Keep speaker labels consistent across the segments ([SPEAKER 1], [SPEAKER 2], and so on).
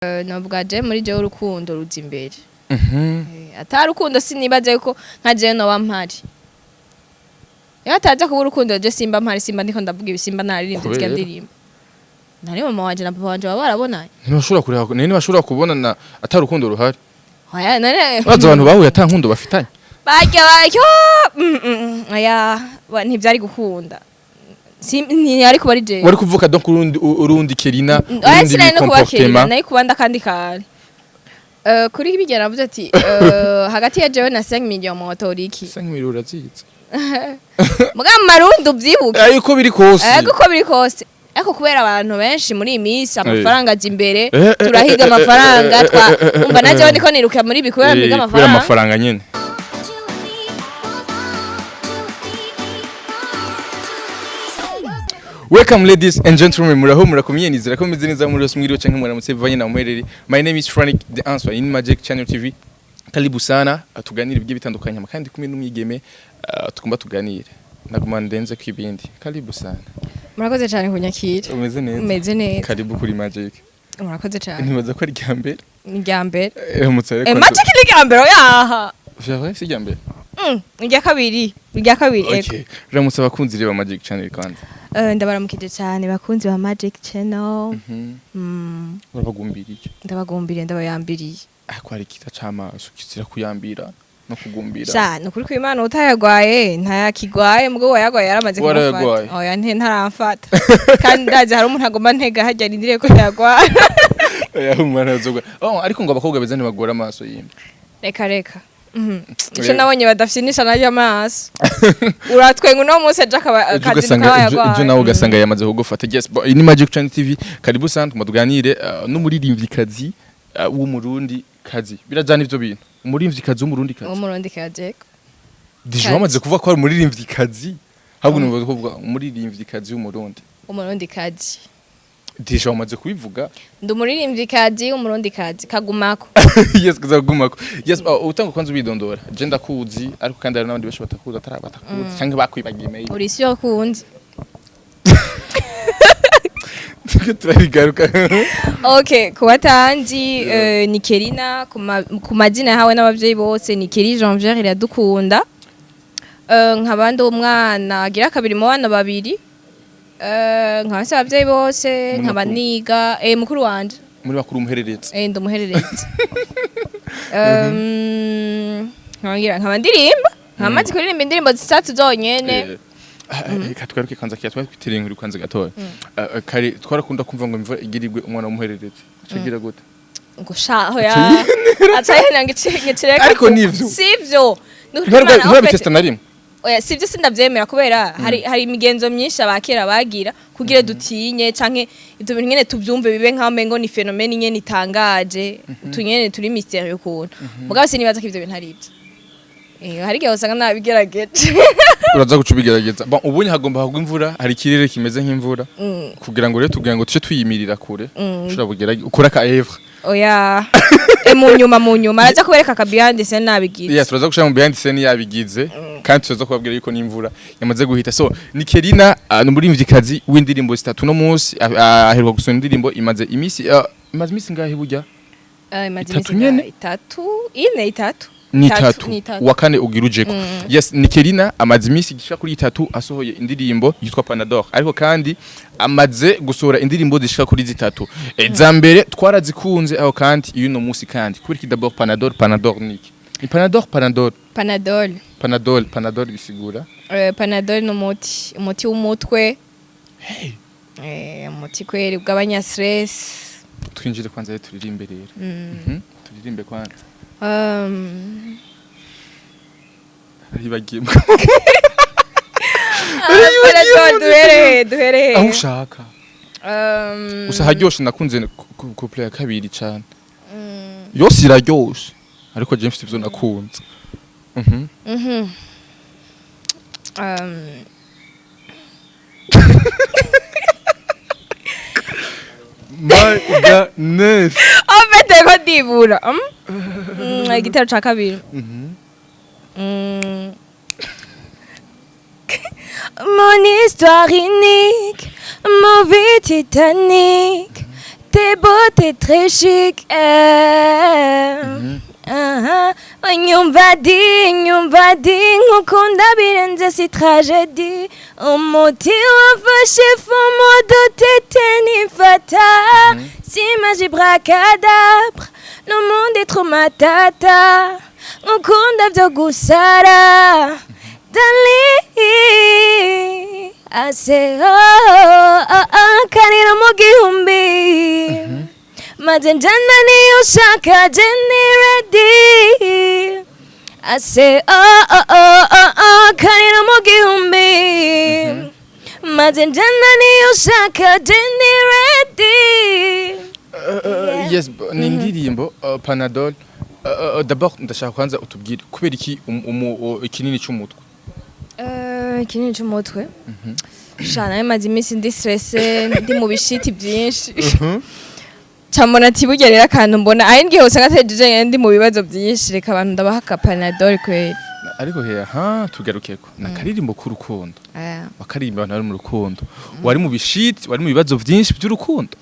[SPEAKER 1] Novuga je muri jewe urukundo ruza imbere. Atari urukundo sinibaza yuko nka jewe noba mpari. Iyo hataza kuba urukundo je simba mpari, simba ndiko ndavuga ibisimba naririmbye zirya
[SPEAKER 2] Kubera?
[SPEAKER 1] ndirimbo. Nari mama wanje na papa wanje baba barabonanye.
[SPEAKER 2] Ntibashobora kureba, ntibashobora kubonana atari urukundo ruhari.
[SPEAKER 1] Oya, none
[SPEAKER 2] Baza abantu bahuye ata nkundo bafitanye.
[SPEAKER 1] Barya baryo, oya, ntivyari gukunda. Ntiyari kuba ari jewe.
[SPEAKER 2] Wari kuvuka donc urundi Kelina,
[SPEAKER 1] Oya,
[SPEAKER 2] urundi
[SPEAKER 1] sinari no kuba Kelina,
[SPEAKER 2] comportement.
[SPEAKER 1] nari kuba ndakandi kantu. Kuri bijya navuze ati hagati ya jewe na 5 million motora iki?
[SPEAKER 2] 5 million urazizi.
[SPEAKER 1] Muga marundi uvyibuke.
[SPEAKER 2] Ariko biri kose.
[SPEAKER 1] Ego, uko biri kose. Ariko kubera abantu benshi muri iyi minsi amafaranga aja imbere, turahiga amafaranga, twa umva na jewe ndiko niruka muri ibi kubera mpiga
[SPEAKER 2] Kubera
[SPEAKER 1] amafaranga.
[SPEAKER 2] amafaranga nyene. Welcome, ladies and gentlemen, muraho, murakomeye, nizera ko mumeze neza muri yose, mwiriwe canke muramutse bivanye na muherere. My name is Frank The Answer in Magic Channel TV. Karibu sana, tuganire ibigiye bitandukanye, hama kandi kumwe n'umwigeme tugomba tuganire. Naguma ndenze ko ibindi. Karibu sana.
[SPEAKER 1] Murakoze cyane kunyakira.
[SPEAKER 2] Umeze neza?
[SPEAKER 1] Meze neza.
[SPEAKER 2] Karibu kuri Magic.
[SPEAKER 1] Murakoze cyane.
[SPEAKER 2] Ntibaza ko ari irya mbere.
[SPEAKER 1] Ni irya mbere.
[SPEAKER 2] Mutse.
[SPEAKER 1] Magic ni irya mbere, oyaha.
[SPEAKER 2] C'est vrai, c'est irya mbere.
[SPEAKER 1] Ni irya kabiri. Ni irya kabiri, ego.
[SPEAKER 2] Okay. Ramutse abakunzi reba Magic Channel kwanza.
[SPEAKER 1] Ndabaramukije cyane bakunzi ba Magic Channel.
[SPEAKER 2] Urabagumbiriye.
[SPEAKER 1] Ndabagumbiriye, ndabayambiriye.
[SPEAKER 2] Ariko hari ikita c'amaso kizira kuyambira no kugumbira.
[SPEAKER 1] Sha, nukuri ko Imana utayagwaye ntayakigwaye, mugabo wayagwaye yaramaze kumufata.
[SPEAKER 2] Warayagwaye?
[SPEAKER 1] Oya, ntaramfata. Kandi ndazi hari umuntu agomba ntega harya arindiriye ko ndayagwara.
[SPEAKER 2] Oya, umwana azoga. Oh, ariko ngo abakobwa beza ntibagora amaso yimba.
[SPEAKER 1] Reka reka. Ico nabonye badafyinisha naryo amaso. Uratwenga uno munsi aje akaba
[SPEAKER 2] Ejo
[SPEAKER 1] akazinduka
[SPEAKER 2] ugasanga
[SPEAKER 1] wayagwaye.
[SPEAKER 2] ejo nawe ugasanga yamaze kugufata. Yes, iyi ni Magic Channel TV. Karibu sana, tuma tuganire n'umuririmvyikazi w'umurundi kazi. Birajana ivyo bintu. Umuririmvyikazi w'umurundi kazi.
[SPEAKER 1] W'umurundi kazi.
[SPEAKER 2] Dije
[SPEAKER 1] Kazi.
[SPEAKER 2] wamaze kuvuga ko ari umuririmvyikazi. Ahubwo nibaza kuvuga umuririmvyikazi w'umurundi.
[SPEAKER 1] W'umurundi kazi.
[SPEAKER 2] Dije wamaze kubivuga.
[SPEAKER 1] Ndi umuririmvyikazi w'umurundi kazi. Kagumako.
[SPEAKER 2] Yes, kazagumako. Yes, utanga kwanza ubidondora. Je ndakuzi, ariko kandi hari n'abandi benshi batakuzi, atari batakuzi canke bakwibagiye mail.
[SPEAKER 1] Uri sûr kundi.
[SPEAKER 2] Turiko turabigaruka.
[SPEAKER 1] Okay, ku batanzi ni Kelina, ku mazina yahawe n'abavyeyi bose ni Kelly Janvier Iradukunda. Nkaba ndi umwana agira kabiri mu bana babiri. Nkaba nse abavyeyi bose,
[SPEAKER 2] Muri
[SPEAKER 1] nkaba
[SPEAKER 2] bakuru.
[SPEAKER 1] niga mukuru wanje.
[SPEAKER 2] Muri bakuru umuhereretse.
[SPEAKER 1] Ndi umuhererezi. Nkaba ndirimba, nkaba maze kuririmba indirimbo zitatu zonyene.
[SPEAKER 2] Reka tugaruke kwanza kiya twari twitereye inkuru kwanza gatoya. Kare twarakunda kumva ngo imvura igirirwe umwana w'umuhererezi. Acagira gute?
[SPEAKER 1] Ngo shaho ya aca ngicireka.
[SPEAKER 2] Ariko nivyo.
[SPEAKER 1] Sivyo. Nukuri Imana, en fait,
[SPEAKER 2] Nturabitesta na rimwe.
[SPEAKER 1] Oya, sivyo, sindavyemera kubera hari imigenzo myinshi abakera bagira kugira dutinye canke ivyo bintu nyene tuvyumve bibe nkaho mengo ni phénomène nyene itangaje, utunyene turi mystérieux ukuntu. Mugabo sinibaza ko ivyo bintu ari ivyo. Hari igihe usanga nabigerageje.
[SPEAKER 2] Uraza guca ubigerageza. Bon, ubunye hagomba kugwa imvura, hari ikirere kimeze nk'imvura. Kugira ngo rero tugira ngo tuce twiyimirira kure. Ushobora kugerageza ukora ka Evre.
[SPEAKER 1] Oya, mu nyuma araza kubereka aka behind the scene nabigize.
[SPEAKER 2] Yes, turaza gushira mu behind scene yabigize kandi turaza kubabwira yuko n'imvura yamaze guhita. So, ni Kelina, ni umuririmvyikazi w'indirimbo zitatu no munsi aheruka gusohora indirimbo imaze imisi ngahe burya?
[SPEAKER 1] Imaze
[SPEAKER 2] Itatu
[SPEAKER 1] imisi
[SPEAKER 2] nyene?
[SPEAKER 1] Itatu, ine, itatu.
[SPEAKER 2] Ni
[SPEAKER 1] Itatu,
[SPEAKER 2] itatu.
[SPEAKER 1] ni itatu.
[SPEAKER 2] Uwa kane ugira ujeko. Yes, ni Kelina amaze imisi igishika kuri itatu asohoye indirimbo yitwa Panador, ariko kandi amaze gusohora indirimbo zishika kuri zitatu. Za mbere twarazikunze, aho kandi iyo no munsi kandi kubera iki d'abord Panador? Panador niki? Ni Panador, Panador?
[SPEAKER 1] Panadol.
[SPEAKER 2] Panadol, Panadol bisigura?
[SPEAKER 1] Panadol ni umuti w'umutwe. Umuti kweri ugabanya stress.
[SPEAKER 2] Twinjire kwanza rero turirimbe rero. Turirimbe kwanza. Aribagiye.
[SPEAKER 1] Panadol, duhereye
[SPEAKER 2] Aho ushaka. Gusa haryoshe nakunze couple ya kabiri cane. Yose iraryoshe ariko je mfite ivyo nakunze. My goodness.
[SPEAKER 1] En fait ko ndibura igitero ca kabiri. Mon histoire unique, mon vie Titanic. T'es beau, t'es très chic, eh. Aha. Nyumva di, nyumva di, nkukunda birenze, si tragédie. Umuti wafashe fumo dutete nifata. Si magie bracadabre, le monde est trop matata. Nkukunda byo gusara. Dali, ase oh, oh, oh, karira mu gihumbi. Maze njana niyo ushaka, je ni ready. I say oh oh oh oh oh, karira mu gihumbi. Maze njana niyo ushaka, je ni ready.
[SPEAKER 2] Yes, ni indirimbo Panadol. D'abord ndashaka kwanza utubwire kubera iki ikinini cy'umutwe.
[SPEAKER 1] Ikinini c'umutwe, sha, nawe maze iminsi ndi stressé, ndi mu bishiti byinshi. Cambona ati burya rero akantu mbona aho ngiye usanga atejeje ndi mu bibazo byinshi, reka abantu ndabaha aka Panadol kweri.
[SPEAKER 2] Ariko he ha tugarukeko nakaririmbo k'urukundo, wakaririmba abantu bari mu rukundo, wari mu bishiti, wari mu bibazo byinshi by'urukundo.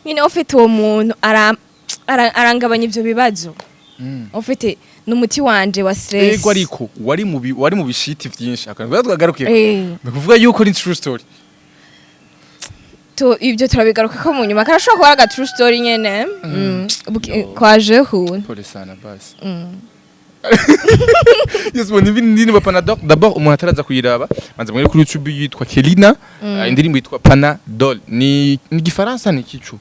[SPEAKER 1] Nyine ufite uwo muntu arangabanya ivyo bibazo. Ufite n'umuti wanje wa stress.
[SPEAKER 2] Ego, ariko wari mu bishiti byinshi, akantu twagarukeko, ni ukuvuga yuko ni true story.
[SPEAKER 1] Ibyo turabigaruka ko mu nyuma, karashobora kuba aga true story nyene. Kwaje hu.
[SPEAKER 2] Pole sana basi. Yes, bon, ibindi ndirimbo Panadol, d'abord umuntu ataraza kuyiraba, manza mwere kuri YouTube yitwa Kelina, indirimbo yitwa Panadol ni Gifaransa, ni kicu?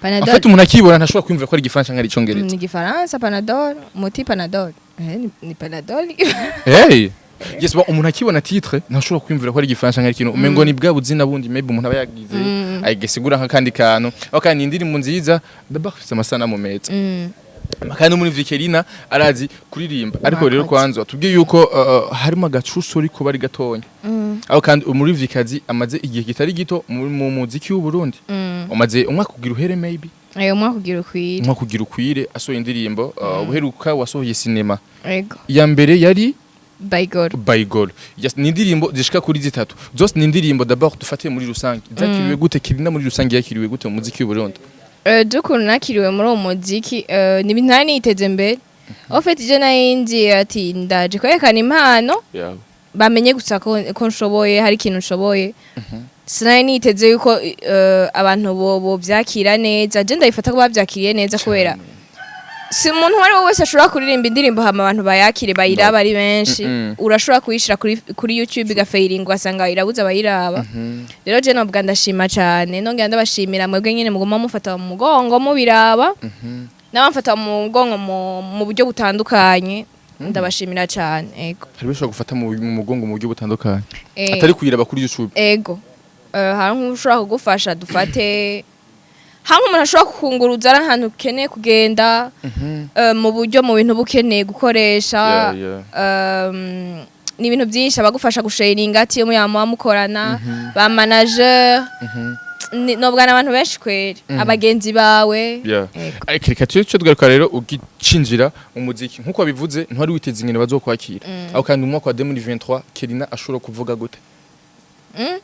[SPEAKER 1] Panadol.
[SPEAKER 2] En fait umuntu akibona ntashobora kwiyumvira ko ari Igifaransa canke ari Icongereza.
[SPEAKER 1] Ni Gifaransa. Panadol, umuti Panadol. Ni Panadol.
[SPEAKER 2] Hey, yes, bon, umuntu akibona titre ntashobora kwiyumvira ko ari Igifaransa canke ari ikintu, umengo ni bwa buzina bundi maybe umuntu aba yagize ayigesigura nk'akandi kantu. Aho kandi ni indirimbo nziza, d'abord ifise amasanamu meza, kandi muri Kelina arazi kuririmba, ariko rero
[SPEAKER 1] Murakoze.
[SPEAKER 2] kwanza tubwiye yuko harimo agatrue ko bari gatonya, aho kandi umurivyikazi amaze igihe kitari gito mu muziki w'u Burundi, umaze umwaka kugira uhere maybe.
[SPEAKER 1] Ayo, umwaka ugira ukwire.
[SPEAKER 2] Umwaka kugira ukwire asohoye indirimbo. Uheruka wasohoye cinema.
[SPEAKER 1] Ego.
[SPEAKER 2] Iya mbere yari
[SPEAKER 1] Baigoro.
[SPEAKER 2] Baigoro. Yes, ni indirimbo zishika kuri zitatu, zose ni indirimbo. D'abord dufatiye muri rusange, zakiriwe gute Kelina? Muri rusange yakiriwe gute mu muziki w'u Burundi?
[SPEAKER 1] By'ukuntu nakiriwe muri uwo muziki, ni ibintu nari niteze mbere. En fait je nari nzi ati ndaje kwerekana impano, bamenye gusa ko nshoboye, hari ikintu nshoboye. Sinari niteze yuko abantu bo byakira neza. Je ndabifata ko babyakiriye neza, kubera si umuntu uwo ari we wese ashobora kuririmba indirimbo hama abantu bayakire, bayiraba ari benshi. Urashobora kuyishira kuri YouTube igafailinga, ugasanga irabuze abayiraba. Rero je nobwa ndashima cane, nongera ndabashimira mwebwe nyene muguma mufata mu mugongo mubiraba, n'abamfata mu mugongo mu buryo butandukanye, ndabashimira cane, ego.
[SPEAKER 2] Hari benshi bagufata mu mugongo mu buryo butandukanye, atari kuyiraba kuri YouTube.
[SPEAKER 1] Ego. Hari nk'ushobora kugufasha, dufate hari nk'umuntu ashobora kukunguruza ari ahantu ukeneye kugenda, mu buryo mu bintu uba ukeneye gukoresha. Ni ibintu byinshi, abagufasha gusharinga ati muba mukorana, ba manager, nobwa n'abantu benshi kweri, abagenzi bawe. Ego.
[SPEAKER 2] Ariko reka tujye tugaruka rero ugicinjira mu muziki, nkuko wabivuze ntwari witeze ingene bazokwakira, aho kandi mu mwaka wa 2023 Kelina ashobora kuvuga gute?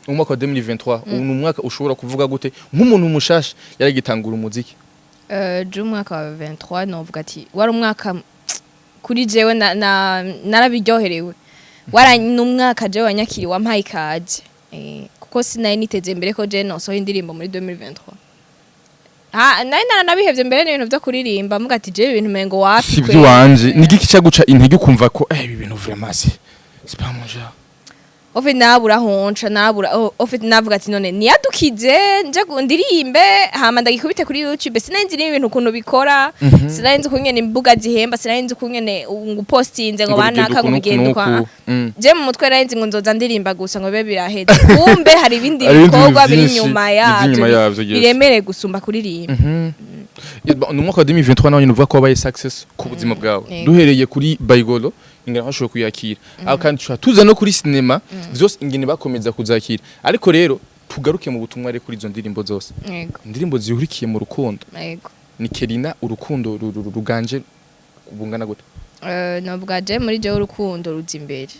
[SPEAKER 2] Mu mwaka wa 2023, ubu ni umwaka ushobora kuvuga gute nk'umuntu mushasha yaragitangura umuziki?
[SPEAKER 1] Je umwaka wa 23 novuga ati wari umwaka kuri jewe narabiryoherewe, wara n'umwaka jewe wanyakiri wampaye ikaze, kuko sinari niteze mbere ko je nosohoye indirimbo muri 2023. Ha, nari naranabihevye mbere n'ibintu vyo kuririmba, muga ati jewe ibintu mengo wapi.
[SPEAKER 2] Si
[SPEAKER 1] Kweri.
[SPEAKER 2] Iby'iwanje ni igiki cyaguca intege ukumva ko ibi bintu vraiment c'est pas mon genre?
[SPEAKER 1] Au fait nabura honca, nabura, au fait navuga ati none niyadukize nje ndirimbe hama ndagikubite kuri YouTube. Sinari nzi n'ibintu ukuntu bikora, sinari nzi ukungene imbuga zihemba, sinari nzi ukungene ngo upostinze ngo banaka ngo bigende kwa. Je mu mutwe nari nzi ngo nzoza ndirimba gusa ngo bibe biraheze, kumbe hari ibindi
[SPEAKER 2] Hari ibindi
[SPEAKER 1] bikorwa biri
[SPEAKER 2] byinshi
[SPEAKER 1] inyuma
[SPEAKER 2] biri
[SPEAKER 1] yavyo
[SPEAKER 2] inyuma yavyo, yes.
[SPEAKER 1] biremereye gusumba kuririmba.
[SPEAKER 2] Bon, ni umwaka wa 2023 nawe nyine uvuga ko wabaye success ku buzima bwawe.
[SPEAKER 1] Yego.
[SPEAKER 2] Duhereye kuri Baigolo, ingene bashoboye kuyakira, aho kandi tushobora tuza no kuri cinema, vyose ingene bakomeza kuzakira. Ariko rero tugaruke mu butumwa rero kuri izo ndirimbo zose, indirimbo zihurikiye mu rukundo. Ni Kelina, urukundo ruganje bungana gute?
[SPEAKER 1] Novuga je muri jewe urukundo ruza imbere.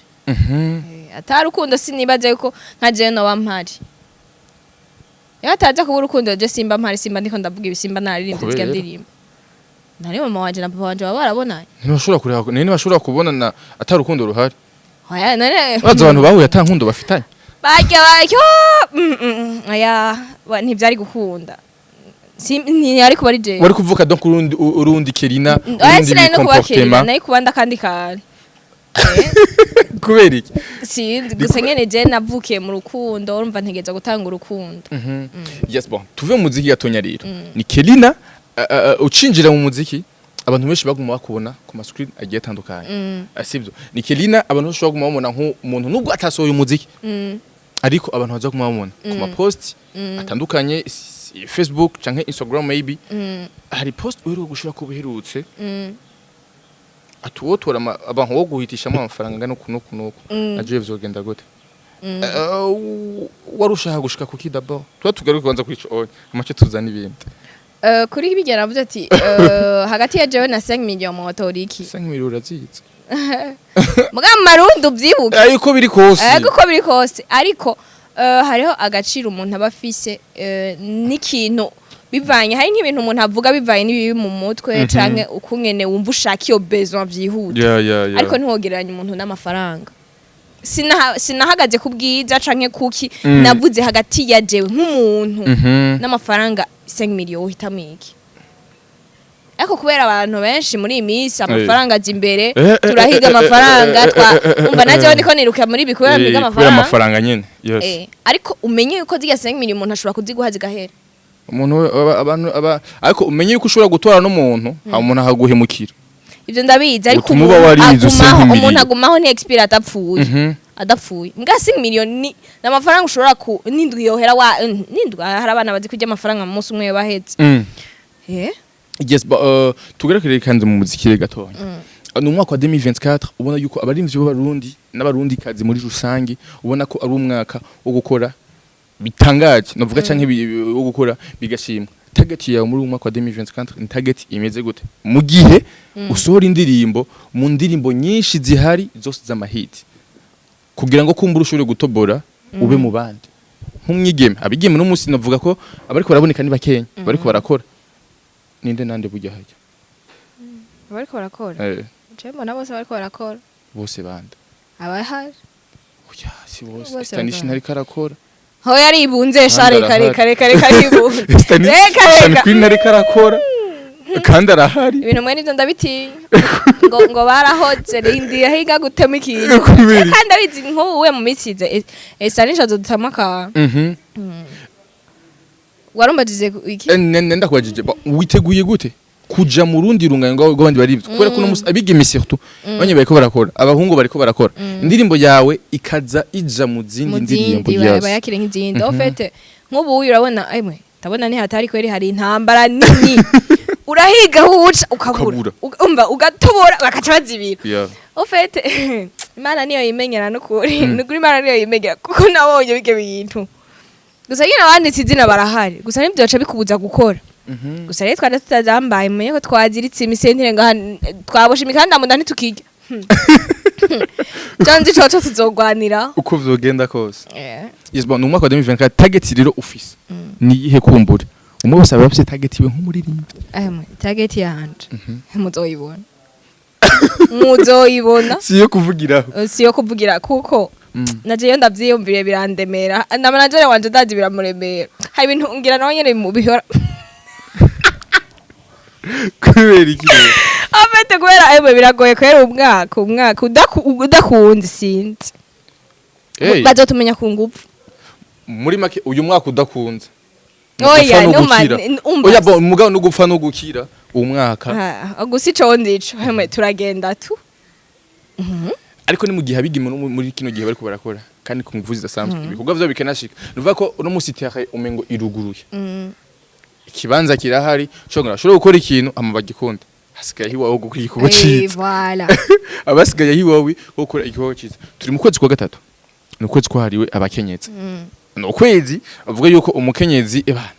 [SPEAKER 1] Atari urukundo sinibaza yuko nka jewe noba mpari. Iyo hataza kuba urukundo, je simba mpari, simba ndiko ndavuga ibisimba, naririmbye
[SPEAKER 2] Kubera?
[SPEAKER 1] zirya ndirimbo. Nari mama wanje na papa wanje baba barabonanye.
[SPEAKER 2] Ntibashobora kureba, ntibashobora kubonana atari urukundo ruhari.
[SPEAKER 1] Oya, none
[SPEAKER 2] Urazi abantu bahuye ata nkundo bafitanye?
[SPEAKER 1] Barya baryo, aya ntivyari gukunda. Ntiyari kuba ari jewe.
[SPEAKER 2] Wari kuvuka donc urundi Kelina?
[SPEAKER 1] Oya,
[SPEAKER 2] Urundi
[SPEAKER 1] sinari no kuba Kelina.
[SPEAKER 2] comportement.
[SPEAKER 1] Nari kuba ndakandi kantu.
[SPEAKER 2] Kubera iki?
[SPEAKER 1] Sinzi, gusa nyene je navukiye mu rukundo, urumva ntegereza gutanga urukundo.
[SPEAKER 2] Yes, bon, tuve mu muziki gatonya. Rero ni Kelina, ucinjira mu muziki, abantu benshi baguma bakubona ku ma screen agiye atandukanye. Sibyo? Ni Kelina, abantu benshi baguma bamubona nk'umuntu nubwo atasohoye umuziki, ariko abantu baza kuguma bamubona ku ma post atandukanye, Facebook canke Instagram maybe. Hari post uheruka gushira ko buherutse, atuwotora abantu wo guhitishamo amafaranga angana uku n'uku n'uku, aje vyogenda gute? Wari ushaka gushika kuki d'abord? Tuba tugaruke kwanza kuri ico, oya, amace tuzana ibindi.
[SPEAKER 1] Kuri bijya navuze ati hagati ya jewe na 5 million motora iki?
[SPEAKER 2] 5 miliyoni urazizi.
[SPEAKER 1] Muga marundi, ubyibuke.
[SPEAKER 2] Ariko biri kose.
[SPEAKER 1] Ego, uko biri kose, ariko hariho agaciro umuntu aba afise, n'ikintu bivanye, hari nk'ibintu umuntu avuga bivanye n'ibibi mu mutwe canke ukungene wumva ushaka iyo besoin vyihuta.
[SPEAKER 2] Yeah.
[SPEAKER 1] Ariko ntiwogereranya umuntu n'amafaranga. Sinahagaze ku bwiza canke kuki. Navuze hagati ya jewe nk'umuntu n'amafaranga 5 million, uhitamo iki? Ariko kubera abantu benshi muri iyi minsi amafaranga aja imbere, turahiga amafaranga, twa umva na jewe ndiko niruka muri ibi kubera mpiga
[SPEAKER 2] Kubera
[SPEAKER 1] amafaranga.
[SPEAKER 2] Amafaranga nyene, yes.
[SPEAKER 1] Ariko umenye yuko zirya 5 million umuntu ashobora kuziguha zigahera.
[SPEAKER 2] Umuntu abantu ariko umenye yuko ushobora gutora n'umuntu, hama umuntu akaguhemukira.
[SPEAKER 1] Ivyo ndabizi, ariko
[SPEAKER 2] Utuma uba
[SPEAKER 1] umuntu
[SPEAKER 2] warize
[SPEAKER 1] agumaho,
[SPEAKER 2] 5
[SPEAKER 1] umuntu
[SPEAKER 2] million.
[SPEAKER 1] agumaho ni expire adapfuye. Adapfuye mbwa 5 million ni amafaranga ushobora ku n'indwi yohera wa n'indwi. Hari abana bazi kurya amafaranga mu munsi umwe bahetse.
[SPEAKER 2] Yes, but tugaruke kandi mu muziki rero gatonya. Ni umwaka wa 2024, ubona yuko abarimvyi b'Abarundi n'Abarundi kazi muri rusangi, ubona ko ari umwaka wo gukora bitangaje, novuga, canke wo gukora bigashimwa. Target yawe muri uyu mwaka wa 2024 ni target imeze gute, mu gihe usohora indirimbo mu ndirimbo nyinshi zihari zose z'amahiti, kugira ngo kumbura ushobore gutobora ube mu bandi nk'umwigeme? Abigeme no munsi navuga ko abariko baraboneka ni bakenya bariko barakora. Ninde nande burya hajya?
[SPEAKER 1] Bariko barakora?
[SPEAKER 2] Eh.
[SPEAKER 1] Je mbona bose bariko barakora.
[SPEAKER 2] Bose bande?
[SPEAKER 1] Abahari.
[SPEAKER 2] Oya, si bose.
[SPEAKER 1] Bose
[SPEAKER 2] Stanish
[SPEAKER 1] bakora.
[SPEAKER 2] ntariko arakora.
[SPEAKER 1] Ho yaribunze sha.
[SPEAKER 2] Kandi
[SPEAKER 1] Reka, reka,
[SPEAKER 2] arahari.
[SPEAKER 1] reka, reka, aribunze. Reka,
[SPEAKER 2] Stani
[SPEAKER 1] reka.
[SPEAKER 2] Queen ntariko arakora kandi arahari.
[SPEAKER 1] Ibintu mwe nivyo ndabitinya, ngo barahoze, rindira higa gutema ikintu.
[SPEAKER 2] Kubera iki?
[SPEAKER 1] Kandi abizi nk'ubu we mu minsi ize Stanisha azodutama akantu. Warumbajije iki?
[SPEAKER 2] Ndakubajije witeguye gute kuja mu rundi rungano rw'abandi barivyo, kubera ko uno musi abigeme surtout banye bariko barakora, abahungu bariko barakora, indirimbo yawe ikaza ija mu zindi
[SPEAKER 1] Mu
[SPEAKER 2] ndirimbo.
[SPEAKER 1] zindi bayakire nk'izindi. En fait, nk'ubu uyu urabona, emwe ndabona ni hatari kweri, hari intambara nini, urahiga aho uca ukabura.
[SPEAKER 2] Ukabura.
[SPEAKER 1] Umva ugatobora bakaca bazibira. En fait, Imana niyo yimenyera n'ukuri, nukuri Imana niyo yimenyera, kuko nabonye bige bintu gusa nyine abanditse izina barahari, gusa ntibyoca bikubuza gukora. Gusa rero twari tutazambaye, mumenye ko twaziritse imisentire ngaha, twaboshe imikanda mu nda, ntitukirya canzi coco tuzogwanira.
[SPEAKER 2] Uko vyogenda kose. Yes, bon, ni umwaka wa 2024. Target rero ufise ni iyihe? Kumbura umwe wese aba afise target iwe nk'umuririmbyi.
[SPEAKER 1] Emwe, target yanje muzoyibona, muzoyibona.
[SPEAKER 2] Si iyo kuvugiraho.
[SPEAKER 1] Si yo kuvugira, kuko naje iyo ndavyiyumviriye birandemera, na manager wanje ndazi biramuremera. Hari ibintu ngira nawe nyene mu bihora.
[SPEAKER 2] Kubera iki rero?
[SPEAKER 1] En fait, kubera emwe biragoye kubera umwaka udakunze, sinzi.
[SPEAKER 2] Hey,
[SPEAKER 1] bazotumenya ku nguvu.
[SPEAKER 2] Muri make, uyu mwaka udakunze
[SPEAKER 1] Oya,
[SPEAKER 2] gupfa no
[SPEAKER 1] numa
[SPEAKER 2] gukira.
[SPEAKER 1] Umva.
[SPEAKER 2] Oya, bon, mugabo no gupfa no gukira uwo mwaka.
[SPEAKER 1] Ah, gusa ico ndico, emwe turagenda tu.
[SPEAKER 2] Ariko ni mu gihe abigeme no muri kino gihe bariko barakora kandi ku nguvu zidasanzwe, ibikorwa vyabo bikanashika, nuvuga ko uno musi terrain umengo iruguruye, ikibanza kirahari, ushobora gukora ikintu ama bagikunda, hasigaye hiwawe gukora igikorwa ciza.
[SPEAKER 1] Voilà.
[SPEAKER 2] Abasigaye hiwawe gukora igikorwa ciza. Turi mu kwezi kwa gatatu, ni ukwezi kwahariwe abakenyezi, ni ukwezi avuga yuko umukenyezi eba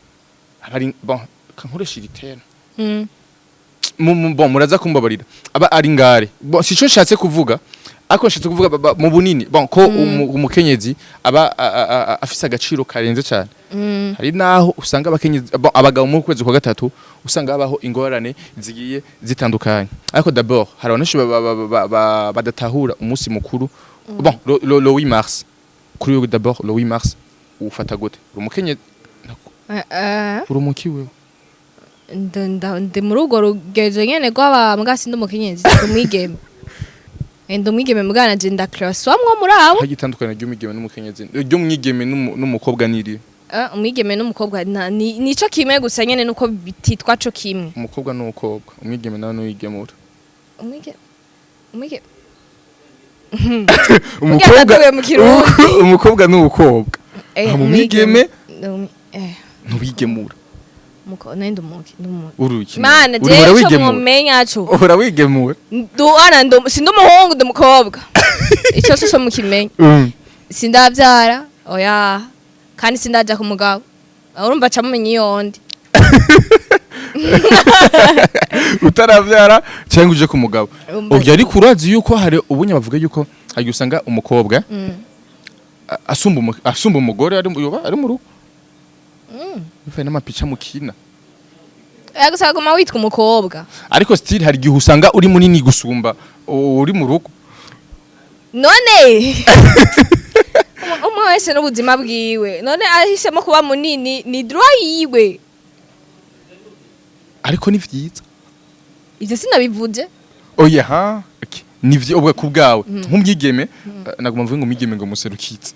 [SPEAKER 2] aba ari, bon, kankoresha iri terme, bon, muraza kumbabarira, aba ari ngare. Bon, sico nshatse kuvuga. Ariko nshatse kuvuga mu bunini, bon, ko umukenyezi aba afise agaciro karenze cyane. Hari naho usanga abakenyezi, bon, abagabo mu kwezi kwa gatatu usanga habaho ingorane zigiye zitandukanye. Ariko d'abord hari abantu benshi badatahura umunsi mukuru, bon, le 8 mars. Kuri wewe d'abord, le 8 mars ufata gute? Uri umukenyezi? Uri umuki wewe?
[SPEAKER 1] Ndi muri urwo rugezo nyene rw'aba, mbwa sindi umukenyezi, ndi umwigeme. Ndi umwigeme, mbwa nanje ndakiraswamwo muri abo.
[SPEAKER 2] Hari itandukanye ry'umwigeme n'umukenyezi, ry'umwigeme n'umukobwa niri?
[SPEAKER 1] Umwigeme n'umukobwa nico kimwe gusa nyene, nuko bititwa co kimwe.
[SPEAKER 2] Umukobwa n'umukobwa, umwigeme nawe n'uwigemura.
[SPEAKER 1] Umwigeme.
[SPEAKER 2] Umukobwa.
[SPEAKER 1] Ndatuye mu Kirundi.
[SPEAKER 2] Umukobwa n'umukobwa. Hama umwigeme
[SPEAKER 1] Umwigeme
[SPEAKER 2] ntuwigemura.
[SPEAKER 1] Nari ndi umuki.
[SPEAKER 2] Uruki?
[SPEAKER 1] Mana.
[SPEAKER 2] Uri
[SPEAKER 1] Jewe ico
[SPEAKER 2] urawigemura.
[SPEAKER 1] mwomenya co
[SPEAKER 2] Urawigemura.
[SPEAKER 1] Nduana sindi umuhungu, ndi umukobwa, ico so mukimenya. Sindavyara, oya, kandi sindaja ku mugabo. Urumva ca mumenya iyo ndi.
[SPEAKER 2] Utaravyara cyangwa uje ku mugabo.
[SPEAKER 1] Umva.
[SPEAKER 2] Ubyo, ariko urazi yuko hari ubunya bavuga yuko hari usanga umukobwa asumba umugore ari yoba ari mu rugo bivaye n'amapica mukina.
[SPEAKER 1] Gusa guma witwa umukobwa.
[SPEAKER 2] Ariko still hari igihe usanga uri munini gusumba uri mu rugo.
[SPEAKER 1] None umwe wese n'ubuzima bwiwe. None ahisemo kuba munini, ni droit yiwe.
[SPEAKER 2] Ariko ni vyiza?
[SPEAKER 1] Ivyo sinabivuze.
[SPEAKER 2] Oya, ha, okay. Ni vyo ubwo ku bwawe nk'umwigeme, naguma mvuge ngo umwigeme ngo muserukitse.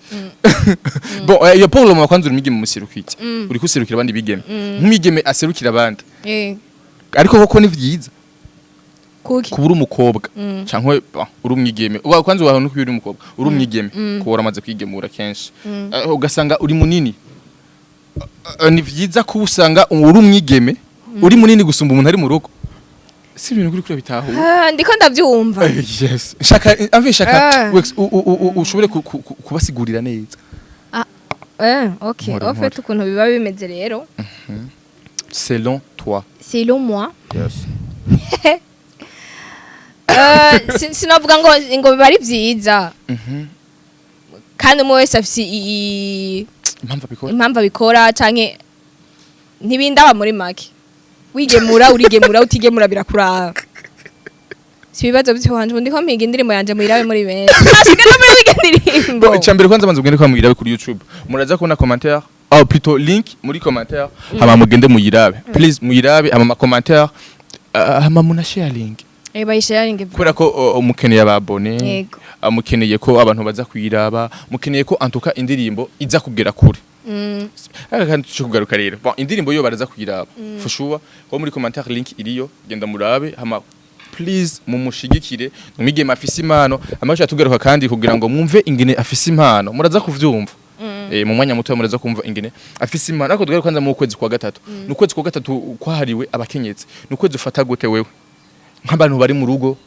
[SPEAKER 2] Bon, iyo pour le moment kwanza uri umwigeme muserukitse, uri kuserukira abandi bigeme, nk'umwigeme aserukira abandi. Ariko koko ni vyiza
[SPEAKER 1] Kuki?
[SPEAKER 2] Kuba uri umukobwa canke, bon, uri umwigeme. Uba kwanza waho nuko uri umukobwa, uri umwigeme, kuba waramaze kwigemura kenshi, ugasanga uri munini. Ni vyiza kuba usanga uri umwigeme uri munini gusumba umuntu ari mu rugo? Si ibintu kuri kuri bitahura.
[SPEAKER 1] Ah, ndiko ndavyumva.
[SPEAKER 2] Yes, shaka amve shaka.
[SPEAKER 1] Ah.
[SPEAKER 2] Wex, ushobore kubasigurira neza.
[SPEAKER 1] Okay.
[SPEAKER 2] Mpore,
[SPEAKER 1] Au fait,
[SPEAKER 2] mpore.
[SPEAKER 1] ukuntu biba bimeze rero,
[SPEAKER 2] Selon toi.
[SPEAKER 1] Selon moi,
[SPEAKER 2] Yes.
[SPEAKER 1] sinovuga ngo biba ari vyiza. Kandi umwe wese afise
[SPEAKER 2] Impamvu abikora.
[SPEAKER 1] Impamvu abikora canke ntibindaba. Muri make, wigemura urigemura, utigemura birakuraba, si ibibazo vy'iwanje. Ubu ndiko mpiga indirimbo yanje, muyirabe muri benshi. Nashika no muri wiga indirimbo.
[SPEAKER 2] Bon, icambere kwanza banza mugende kwa muyirabe kuri YouTube. Muraza kubona commentaire, oh, plutôt link muri commentaire, hama mugende muyirabe. Please muyirabe, hama ma commentaire, hama muna sharing.
[SPEAKER 1] Bayisharinge.
[SPEAKER 2] Kubera ko mukeneye ababone.
[SPEAKER 1] Yego.
[SPEAKER 2] Mukeneye ko abantu baza kuyiraba, mukeneye ko antuka indirimbo iza kugera kure. Aka kandi tuce kugaruka rero. Bon, indirimbo yo baraza kuyiraba. For sure, ko muri commentaire link iriyo, genda murabe, hama please mumushigikire, umwigeme afise impano. Amasha tugaruka kandi kugira ngo mwumve ingene afise impano, muraza kuvyumva. Mu mwanya muto muraza kumva ingene afise impano. Ariko tugaruka kwanza mu kwezi kwa gatatu. Ni ukwezi kwa gatatu kwahariwe abakenyezi. Ni ukwezi ufata gute wewe nk'abantu bari mu rugo?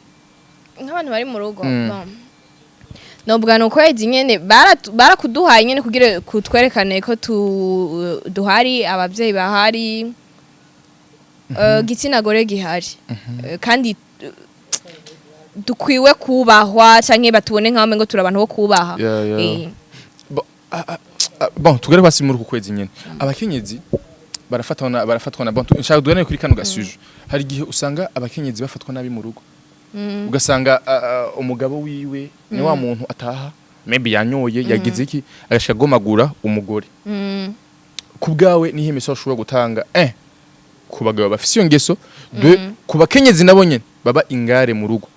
[SPEAKER 1] Nk'abantu bari mu rugo, bon. Novuga ni ukwezi nyene barakuduhaye nyene kugira kutwerekane ko tu duhari, abavyeyi bahari, gitsina gore gihari. Kandi dukwiwe kubahwa canke batubone nk'aho ngo turi abantu bo kubaha.
[SPEAKER 2] Yeah.
[SPEAKER 1] Eh.
[SPEAKER 2] Bon, tugere hasi muri uku kwezi nyene abakenyezi barafatwa na, bon, nshaka duganire kuri kano gasujet. Hari igihe usanga abakenyezi bafatwa nabi mu rugo, ugasanga umugabo wiwe ni wa muntu ataha maybe yanyoye, yagize iki, agashika agomagura umugore. Ku bwawe nihe message ushobora gutanga ku bagabo bafise iyo ngeso, deux, ku bakenyezi nabo nyene baba ingare mu rugo?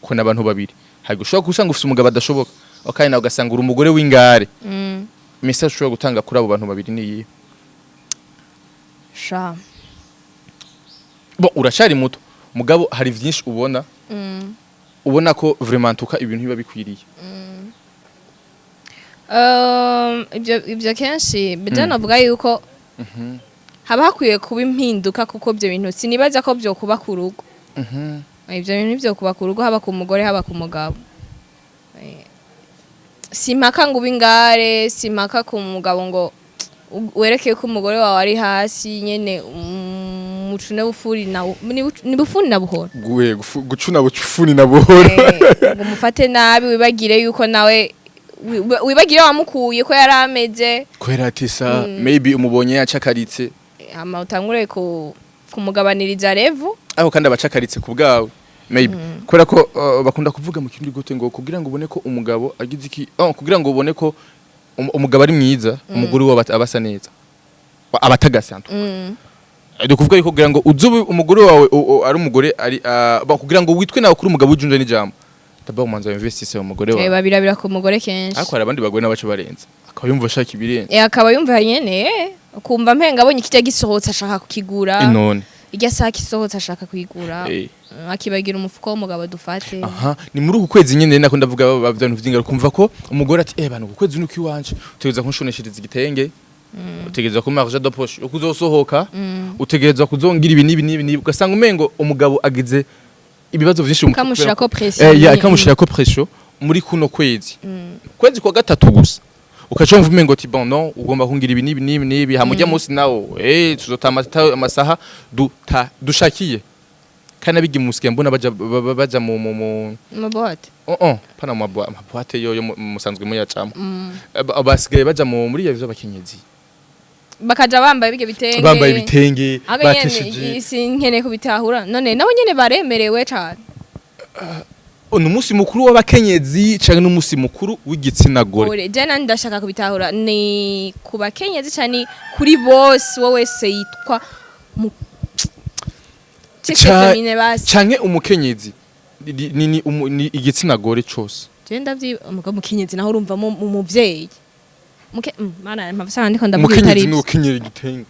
[SPEAKER 2] Ko n'abantu babiri hari ushobora gusanga ufise umugabo adashoboka, okay, nawe ugasanga uri umugore w'ingare. Message ushobora gutanga kuri abo bantu babiri ni iyihe?
[SPEAKER 1] Sha.
[SPEAKER 2] Bon, uracari muto, mugabo hari vyinshi ubona, ubona ko vraiment tuka ibintu biba bikwiriye.
[SPEAKER 1] Ibyo kenshi bijya navuga yuko haba hakwiye kuba impinduka, kuko ibyo bintu sinibaza ko byo kuba ku rugo. Ibyo bintu byo kuba ku rugo, haba ku mugore, haba ku mugabo. Simpaka ngo ube ingare, simpaka ku mugabo ngo wereke ko umugore wawe ari hasi nyene. umucune w'ufuri na ni bufuni na buhoro.
[SPEAKER 2] Gucuna bucufuni na buhoro.
[SPEAKER 1] Ngo umufate nabi, wibagire yuko nawe wibagire wamukuye ko yari ameze.
[SPEAKER 2] Kubera ati sa maybe umubonye yacakaritse.
[SPEAKER 1] Hama utangure ku kumugabaniriza revu.
[SPEAKER 2] Aho kandi abacakaritse ku bwawe maybe kubera ko bakunda kuvuga mu kindi gute ngo kugira ngo ubone ko umugabo agize iki, oh, kugira ngo ubone ko umugabo ari mwiza, umugore we aba asa neza, abatagase antu. Ni kuvuga yuko kugira ngo uzobe umugore wawe ari umugore ari kugira ngo witwe nawe kuri umugabo ujunje n'ijambo, d'abord umanza investisse mu mugore wawe.
[SPEAKER 1] Babirabira ku mugore kenshi.
[SPEAKER 2] Ariko hari abandi bagore n'abaco barenze, akaba yumva ashaka ibirenze.
[SPEAKER 1] Akaba yumva nyene, ukumva mpenga abonye ikijya gisohotse ashaka kukigura.
[SPEAKER 2] None
[SPEAKER 1] irya saki isohotse ashaka kuyigura. Akibagira umufuko w'umugabo dufate.
[SPEAKER 2] Aha ni muri uku kwezi nyene nako ndavuga bintu vy'ingaruka, kumva ko umugore ati bana, uku kwezi nuko iwanje utegereza kunshoneshereza igitenge, utegereza kumpa argent de poche yo kuzosohoka, utegereza kuzongira ibi n'ibi n'ibi n'ibi, ugasanga umengo umugabo agize ibibazo vyinshi mu mutwe.
[SPEAKER 1] Kamushirako pression.
[SPEAKER 2] Ya, kamushirako pression muri kuno kwezi, kwezi kwa gatatu gusa ukaca wumva umengo ati bon, non, ugomba kungira ibi n'ibi n'ibi n'ibi, hamujya munsi nawo tuzota amasaha dushakiye kandi abigi musigaye mbona baja baja mu
[SPEAKER 1] mu boîte.
[SPEAKER 2] Oh, pana mu ma boîte yo musanzwe muyacamo. Basigaye baja mu muri ivyo abakenyezi
[SPEAKER 1] bakaja bambaye ibyo bitenge.
[SPEAKER 2] Bambaye ibitenge.
[SPEAKER 1] Aga nyene
[SPEAKER 2] bateshije.
[SPEAKER 1] Sinkeneye kubitahura, none nabo nyene baremerewe cane.
[SPEAKER 2] Ni umunsi mukuru w'abakenyezi canke n'umunsi mukuru w'igitsina gore?
[SPEAKER 1] Ore je nandi ndashaka kubitahura, ni ku bakenyezi cane, kuri bose, wowe wese yitwa mu féminin basi.
[SPEAKER 2] Canke umukenyezi ni igitsina gore cose?
[SPEAKER 1] Je ndavyi umugabo mukenyezi naho urumva mu muvyeyi muke mana mpavusanga ndiko ndavuga
[SPEAKER 2] umukenyezi
[SPEAKER 1] bitari
[SPEAKER 2] ni
[SPEAKER 1] ivyo.
[SPEAKER 2] Ukenyera igitenge.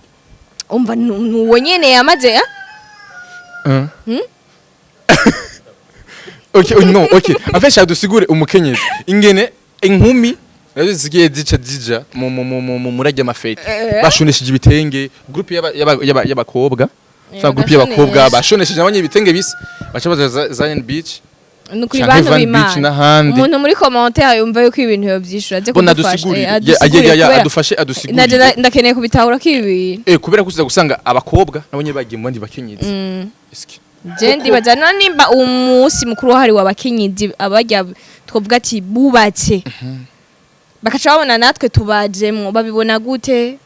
[SPEAKER 1] Umva nuwo nyene yamaze?
[SPEAKER 2] Okay, oh, no, okay. En fait, shaka dusigure umukenyezi. Ingene inkumi nazo zigiye zica zija mu murajya amafete. Bashoneshije ibitenge, groupe y'abakobwa. Sa groupe y'abakobwa bashonesheje abanye ibitenge bisa. Baca baza Zion Beach,
[SPEAKER 1] nukuri
[SPEAKER 2] canke
[SPEAKER 1] bantu
[SPEAKER 2] Van Beach
[SPEAKER 1] b'Imana,
[SPEAKER 2] n'ahandi.
[SPEAKER 1] Umuntu muri commentaire yumva yuko ibintu yovyishura aze
[SPEAKER 2] Bona
[SPEAKER 1] kudufasha.
[SPEAKER 2] adusigurire.
[SPEAKER 1] Adusigurire
[SPEAKER 2] Ya,
[SPEAKER 1] kubera
[SPEAKER 2] adufashe
[SPEAKER 1] naje
[SPEAKER 2] adusigurire.
[SPEAKER 1] Ndakeneye kubitahura ko ibi bintu.
[SPEAKER 2] Kubera ko uza gusanga abakobwa nabo nyene bagiye mu bandi bakenyezi. Eske
[SPEAKER 1] Je ndibaza na nimba umunsi mukuru wahariwe abakenyezi abarya twovuga ati bubatse, bakaca babona natwe tubajemwo, babibona gute?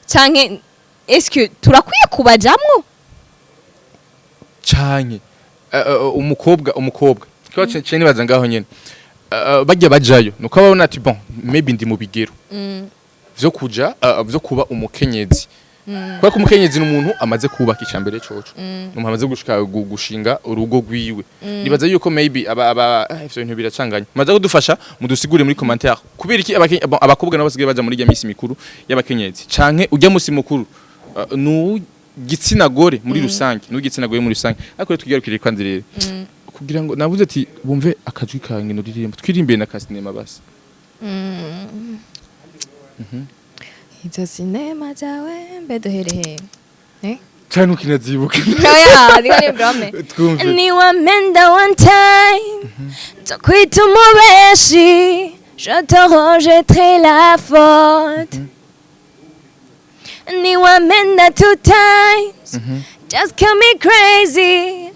[SPEAKER 1] Canke est-ce turakwiye kubajamwo?
[SPEAKER 2] Canke umukobwa kiba ce nibaza ngaho nyene bajya bajayo nuko babona ati bon, maybe ndi mu bigero vyo kuja vyo kuba umukenyezi, kubera ko umukenyezi ni umuntu amaze kubaka icambere coco, ni umuntu amaze gushika gushinga urugo rwiwe. Nibaza yuko maybe aba ivyo bintu biracanganye. Maze kudufasha mudusigure muri commentaire kubera iki bon, abakobwa nabo basigaye baja muri irya misi mikuru y'abakenyezi, canke ujya musi mukuru nu gitsina gore muri rusange, nu gitsina gore muri rusange. Ariko rero tugarukire kandi rero kugira ngo navuze ati bumve akajwi kange no ririmba twirimbire na ka sinema basi.
[SPEAKER 1] Izo sinema zawe mbe duherehe?
[SPEAKER 2] Cyane ukinazibuka.
[SPEAKER 1] Oya, ndiko ni brome.
[SPEAKER 2] Twumve.
[SPEAKER 1] Ni wamenda one time Tokwita umubeshi, je te rejetterai la faute. Ni wamenda two times, just call me crazy,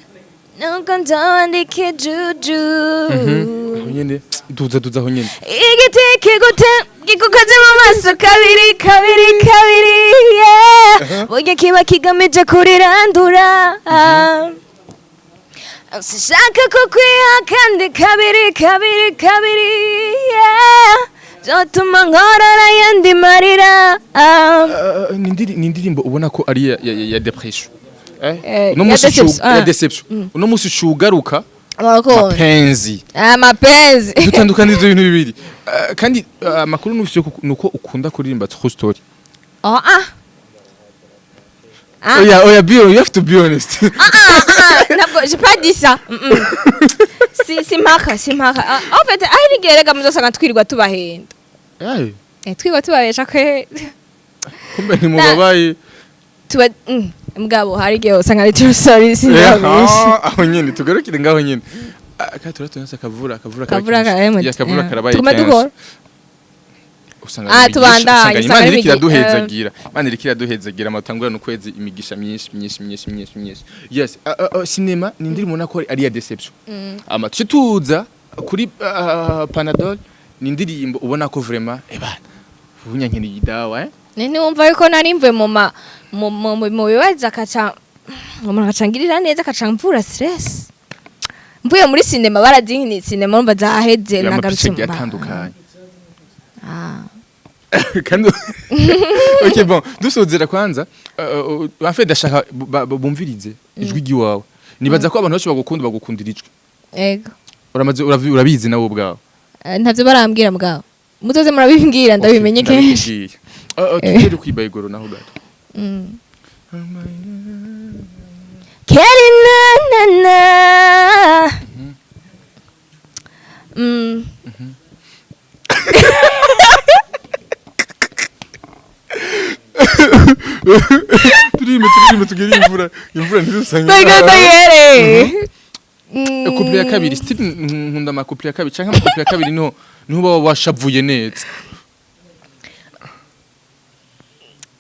[SPEAKER 1] nuko nzawandika ijuju.
[SPEAKER 2] Aho nyene duza duza aho nyene.
[SPEAKER 1] Igiti kigute gikukoze mu maso kabiri kabiri kabiri, yeah. Burya kiba kigamije kurirandura. Sinshaka kukwiha kandi kabiri kabiri kabiri, yeah. Byotuma nkorora yandi marira.
[SPEAKER 2] Ni indirimbo ubona ko ari ya dépression. Uno
[SPEAKER 1] Ya
[SPEAKER 2] musi
[SPEAKER 1] déception,
[SPEAKER 2] ya déception, uno musi ucugaruka mapenzi.
[SPEAKER 1] Ah, mapenzi.
[SPEAKER 2] Dutandukana ivyo bintu bibiri. Kandi amakuru nufise nuko ukunda kuririmba true story.
[SPEAKER 1] Oh, ah. Ah.
[SPEAKER 2] Oya oya, be you have to be honest.
[SPEAKER 1] Ah, ntabwo j'ai pas dit ça. Si simpaka simpaka. Ah, en fait aho igihe rega muzosanga twirirwa tubahenda.
[SPEAKER 2] Ay,
[SPEAKER 1] Twirirwa tubabesha kwe.
[SPEAKER 2] Kumbe ni mubabaye.
[SPEAKER 1] Tuba mugabo hari igihe usanga ari true story, sinabesha.
[SPEAKER 2] Aho nyene tugarukire ngaho nyene. Ah, kandi turatonse akavura
[SPEAKER 1] Akavura
[SPEAKER 2] kenshi.
[SPEAKER 1] ka
[SPEAKER 2] Ya, akavura karabaye
[SPEAKER 1] Tuguma
[SPEAKER 2] kenshi.
[SPEAKER 1] dukora.
[SPEAKER 2] Usanga
[SPEAKER 1] Ah,
[SPEAKER 2] imigisha-
[SPEAKER 1] tubandanye,
[SPEAKER 2] usanga
[SPEAKER 1] usanga
[SPEAKER 2] Imana
[SPEAKER 1] ari
[SPEAKER 2] iriko iraduhezagira, Imana iriko iraduhezagira amatangurano ukwezi, imigisha myinshi myinshi myinshi myinshi myinshi. Yes, Cinéma ni indirimbo ubona ko ari iya déception. Ama tuce tuza kuri Panadol, ni indirimbo ubona ko vraiment ebana ubunya nkeneye idawa, eh.
[SPEAKER 1] Ntiwumva yuko nari mvuye mu ma mu mu mu- mu bibazo, akaca umuntu akacangirira neza, akaca mvura stress. Mvuye muri cinéma, barazinkini cinéma, urumva zaheze, nagarutse
[SPEAKER 2] amapice
[SPEAKER 1] mu
[SPEAKER 2] atandukanye.
[SPEAKER 1] Ah.
[SPEAKER 2] Kandi okay, bon, dusozera kwanza, en fait ndashaka bumvirize ijwi ry'iwawe. Nibaza ko abantu benshi bagukunda, bagukundira ijwi.
[SPEAKER 1] Ego.
[SPEAKER 2] Uramaze urabizi nawe ubwawe.
[SPEAKER 1] Ntavyo barambwira mugabo muzoze murabimbwira ndabimenye
[SPEAKER 2] Okay,
[SPEAKER 1] kenshi.
[SPEAKER 2] ndabikubwiye. Tugere kwibayigoro naho gato.
[SPEAKER 1] Kelly na na na.
[SPEAKER 2] Turime, turime, tugire imvura, imvura ntirusange.
[SPEAKER 1] Ndagere.
[SPEAKER 2] Couplet ya kabiri still, nkunda ama couplet ya kabiri canke ama couplet ya kabiri niho baba washavuye neza.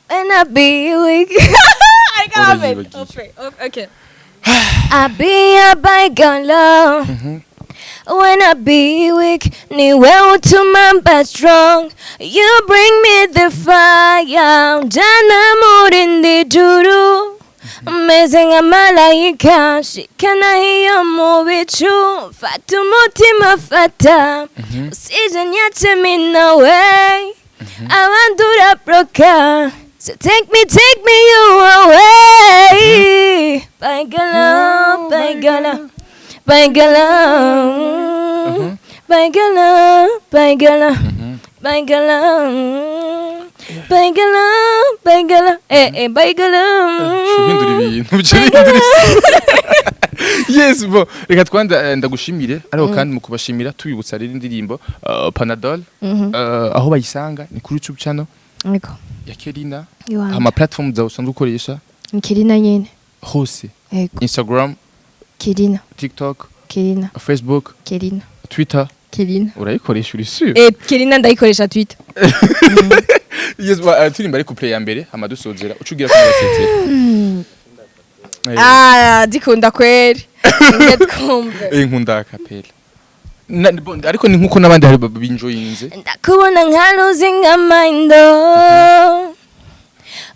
[SPEAKER 1] And I be weak. I got it.
[SPEAKER 2] Urayibagiye.
[SPEAKER 1] Okay. I be a bygone love. When I be weak, ni wewe utuma mba strong. You bring me the fire. Njana murindi juru. Meze nka malayika, shikana hiyo mu bicu, fata umutima, fata, usije nyache mi nawe, abandi urabroka. So take me, take me you away. Bangala, bangala, bangala, bangala, bangala, bangala, bangala, bangala, eh, eh, bangala.
[SPEAKER 2] Uhindura ibintu bice bihindura isura. Yes, bon, reka twanda ndagushimire, ariko kandi mu kubashimira tubibutsa rero indirimbo Panadol, aho bayisanga ni kuri YouTube channel
[SPEAKER 1] Ego.
[SPEAKER 2] ya Kelina.
[SPEAKER 1] Iwanje.
[SPEAKER 2] Ama platform zawe usanzwe ukoresha?
[SPEAKER 1] Ni Kirina nyene.
[SPEAKER 2] Hose?
[SPEAKER 1] Ego.
[SPEAKER 2] Instagram?
[SPEAKER 1] Kirina.
[SPEAKER 2] TikTok?
[SPEAKER 1] Kirina.
[SPEAKER 2] Facebook?
[SPEAKER 1] Kirina.
[SPEAKER 2] Twitter?
[SPEAKER 1] Kirina.
[SPEAKER 2] Urayikoresha, uri sûr?
[SPEAKER 1] Eh, Kirina ndayikoresha Twitter.
[SPEAKER 2] Yes, ba, turimba ari couplet ya mbere, hama dusozera ucugira ko basezera.
[SPEAKER 1] Ah, dikunda kweri. Nge twumve.
[SPEAKER 2] Nkunda a cappella. Bon, ariko ni nkuko n'abandi hari binjoyinze.
[SPEAKER 1] Ndakubona nka losing a mind, oh.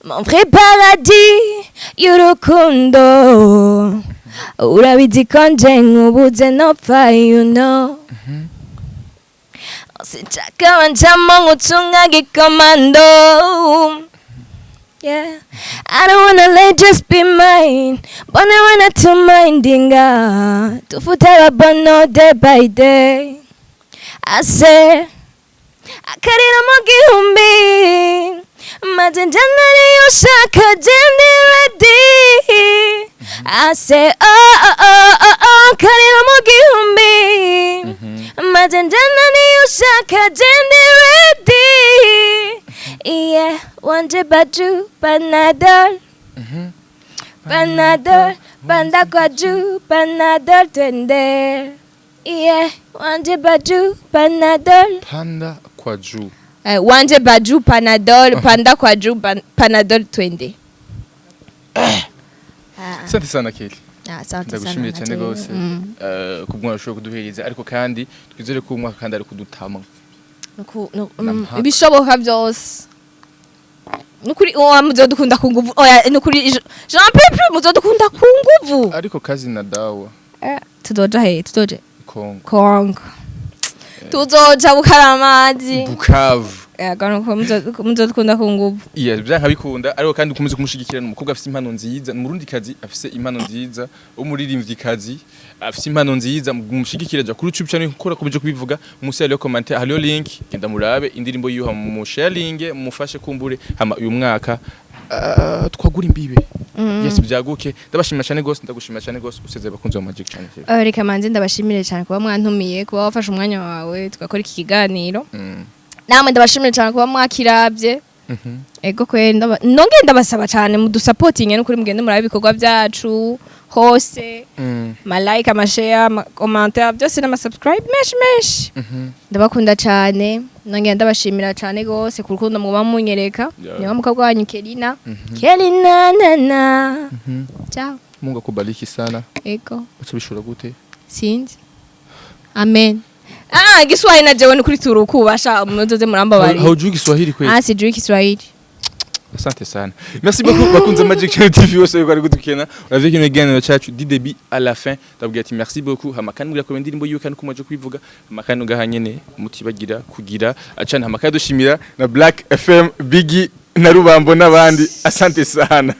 [SPEAKER 1] Mon vrai paradis y'urukundo, urabizi ko nje nkubuze nopfa, you know. Sinshaka wanjamo nkucunga gikomando. Yeah, I don't wanna let just be mine. But I wanna to mindinga. Tufute bono day by day. I say, akarira mu gihumbi maze njyana niyo ushaka je ndi ready. I say, oh oh oh oh oh, akarira mu gihumbi maze njyana niyo ushaka je ndi ready. Yeah, wanje baju Panadol, Panadol, panda kwa juu, Panadol, twende. Yeah, wanje baju Panadol.
[SPEAKER 2] Panda kwa juu.
[SPEAKER 1] Wanje baju Panadol, panda kwa juu, Panadol, twende.
[SPEAKER 2] Asante sana, Kelly.
[SPEAKER 1] Ah, asante sana.
[SPEAKER 2] Ndagushimiye cyane
[SPEAKER 1] Natwe.
[SPEAKER 2] gose kubwo washoboye kuduhereza, ariko kandi twizere ko umwaka kandi ari kudutama. Nampaka.
[SPEAKER 1] Ibishoboka byose, nukuri oya, muzodukunda ku nguvu. Oya, nukuri j'en peux plus, muzodukunda ku nguvu.
[SPEAKER 2] Ariko kazi na dawa.
[SPEAKER 1] Tuzoja he? Tuzoje?
[SPEAKER 2] Kongo.
[SPEAKER 1] Kongo, tuzoja Bukaramazi.
[SPEAKER 2] Bukavu.
[SPEAKER 1] Yego, nuko muzodukunda ku nguvu.
[SPEAKER 2] Yes, byanka bikunda, ariko kandi ukomeze kumushigikira. Ni umukobwa afise impano nziza, ni umurundikazi afise impano nziza, umuririmvyikazi afise impano nziza. Mushigikira, ja kuri YouTube channel nkora komeje kubivuga, musi hariyo commentaire, hariyo link, genda murabe indirimbo yiwe, mu sharing, mufashe kumbure, hama uyu mwaka twagura imbibe. Yes, byaguke. Ndabashimira cyane gose, ndagushimira cyane gose. Usezeye abakunzi ba Magic Channel TV.
[SPEAKER 1] Reka manze ndabashimire cyane kuba mwantumiye, kuba wafashe umwanya wawe tugakora iki kiganiro. Namwe ndabashimire cyane kuba mwakiravye. Ego kweri, nongeye ndabasaba cyane mudusapotinge, n'ukuri mugende murabe ibikorwa byacu. Hose ma like, ama share, ama commentaire, byose n'ama subscribe menshi menshi. Ndabakunda cyane, nongera ndabashimira cyane gose ku rukundo muba munyereka. Niyo mukobwa wanyu Kelina, Kelina nana. Ciao.
[SPEAKER 2] Mungu akubariki sana.
[SPEAKER 1] Ego.
[SPEAKER 2] Baca bishura gute?
[SPEAKER 1] Sinzi, amen. Ah, Giswahili na jewe ni kuri turukubasha muzoze murambabarira.
[SPEAKER 2] Haujui Kiswahili kweli?
[SPEAKER 1] Ah, sijui Kiswahili.
[SPEAKER 2] Asante sana. Merci beaucoup bakunze Magic Channel TV bose bari gudukena. Uravye kino kiganiro cyacu du début à la fin. Ndabwira ati merci beaucoup. Hama kandi mbwira ko indirimbo yiwe kandi kumaje kwivuga. Hama kandi ngaha nyene mutibagira kugira acana, hama kandi dushimira na Black FM, Biggie na Rubambo n'abandi. Asante sana.